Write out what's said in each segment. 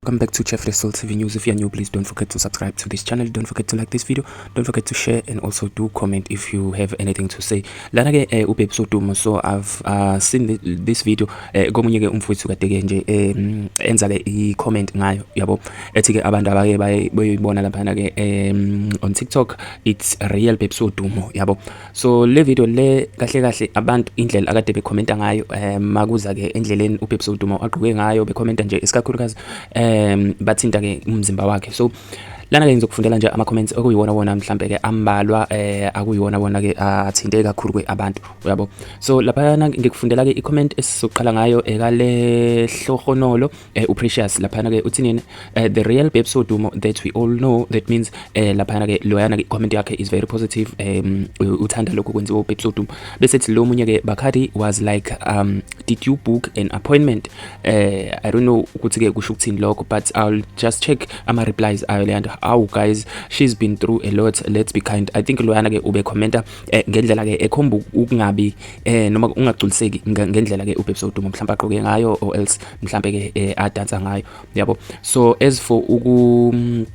Welcome back to Chef Soul TV News. If you are new, please don't forget to subscribe to this channel. Don't forget to like this video. Don't forget to share and also do comment if you have anything to say. Lana ke uBabes Wodumo. So I've seen this video, komunye ke umfowethu kade ke nje enza ke i-comment ngayo, yabo, ethi ke abantu abake bayoyibona laphana ke on TikTok, it's real Babes Wodumo, yabo. So le video le, kahle kahle abantu indlela akade bekhomenta ngayo makuza ke endleleni uBabes Wodumo agqoke ngayo, bekhomenta nje isikakhulukazi bathinta ke umzimba wakhe. So lana ke ngizokufundela nje ama comments okuyiwona wona mhlambe ke ambalwa akuyiwona wona ke athinte kakhulu ke abantu, uyabo. So lapha ngikufundela ke i-comment esizoqala ngayo ekale Hlohonolo uPrecious. Laphana ke uthi nini? "The real Babes Wodumo that we all know." That means laphana ke loyana ke comment yakhe is very positive, uthanda lokho kwenziwa uBabes Wodumo. Bese ethi lo munye ke, "Bakhadi was like, did you book an appointment?" I don't know ukuthi ke kusho ukuthini lokho, but I'll just check ama replies ayo leyanto. "Awu guys, she's been through a lot, let's be kind." I think loyana ke ube commenta ngendlela ke ekhomba ukungabi noma ungagculiseki ngendlela ke uBabes Wodumo mhlawumbe agqoke ngayo or else mhlambe ke adansa ngayo, yabo. So as for uku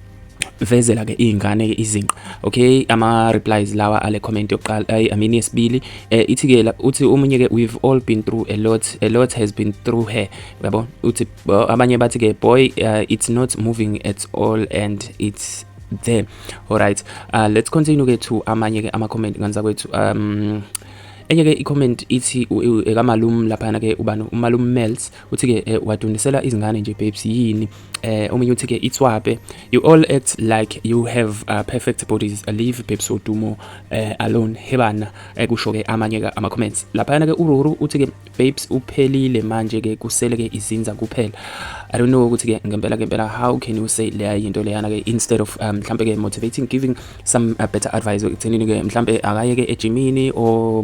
vezela ke izingane ke izinqa, okay, ama replies lawa ale comment yokuqala, I mean yesibili, ithi ke uthi omunye ke, "We've all been through a lot, a lot has been through her," yabo. Uthi abanye bathi ke, "Boy, it's not moving at all and it's there." All right, let's continue ke to amanye ke ama comment nganza kwethu. Enye ke i-comment ithi ekamalume laphana ke, ubani, umalume Mels, uthi ke "Wadunisela izingane nje babes yini?" Omunye uthi ke, "Itswape, you all act like you have perfect bodies, leave Babes Wodumo alone hebana." Kusho ke amanye ke ama comments laphana ke. Ururu uthi ke, "Babes uphelile manje ke, kusele ke izinza kuphela." I don't know ukuthi ke ngempela ngempela how can you say leya into leyana ke instead of mhlambe ke motivating, giving some better advice ekuthenini ke mhlambe akaye ke ejimini or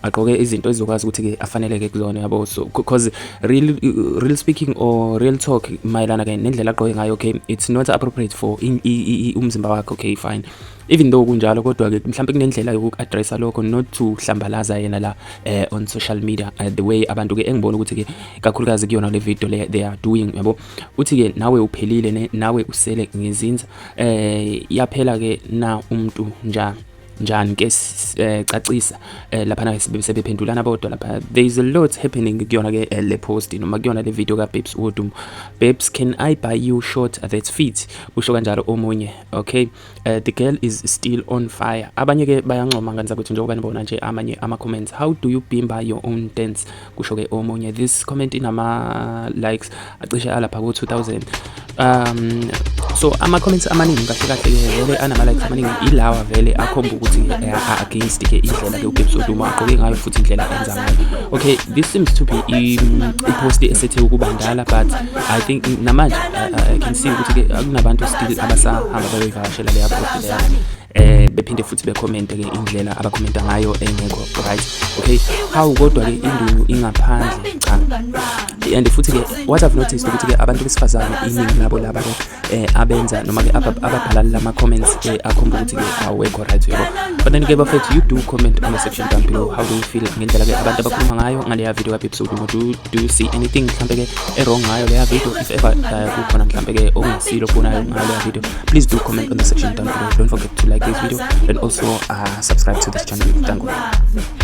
agqoke izinto ezizokwazi ukuthi ke afaneleke kuzona, yabo. So because real speaking or real talk mayelana ke nendlela agqoke ngayo, okay, it's not appropriate for umzimba wakhe, okay, fine. Even though kunjalo, kodwa ke mhlambe kunendlela yoku-addressa lokho, not to hlambalaza yena la on social media, the way abantu ke engibona ukuthi ke kakhulukazi kuyona le video le they are doing, yabo. Uthi ke, "Nawe uphelile ne, nawe usele ngezinza." Yaphela ke na umuntu njani njani ke? Cacisa laphana sebephendulana bodwa lapha. There is a lot happening kuyona ke le post noma kuyona le video ka Babes Wodumo. "Babes, can I buy you short that fit?" usho kanjalo omunye. Okay, "The girl is still on fire." Abanye ke bayancoma nganza ukuthi njengoba nibona nje amanye ama comments. "How do you bimba your own dance?" kusho ke omunye. This comment inama likes acishe alapha ku 2000. So ama comments amaningi kahle kahle ke vele anama likes amaningi ilawa vele akhomba ukuthi against ke indlela ke uBabes Wodumo agqoke ngayo futhi indlela enza ngayo. Okay, this seems to be i-post esethe ukuba ndala, but I think namanje I can see ukuthi ke akunabantu still abasahamba bayoyivakashela leya post leya, bephinde futhi becommente ke indlela abakhomenta ngayo engekho right. Okay, how kodwa ke indunu ingaphandle cha. And futhi ke what I've noticed ukuthi ke abantu besifazane iningi labo laba ke abenza noma ke ababhala lama comments akhomba ukuthi ke awekho right, yabo. But then ke bafethu, you do comment on the section down below. How do you feel ngendlela ke abantu abakhuluma ngayo ngaleya video ka Babes Wodumo? Do you see anything mhlambe ke e-wrong ngayo leya video? If ever kukhona mhlambe ke okungasilo okubonayo ngayo leya video, please do comment on the section down below. Don't forget to like this video and also subscribe to this channel. Thank you.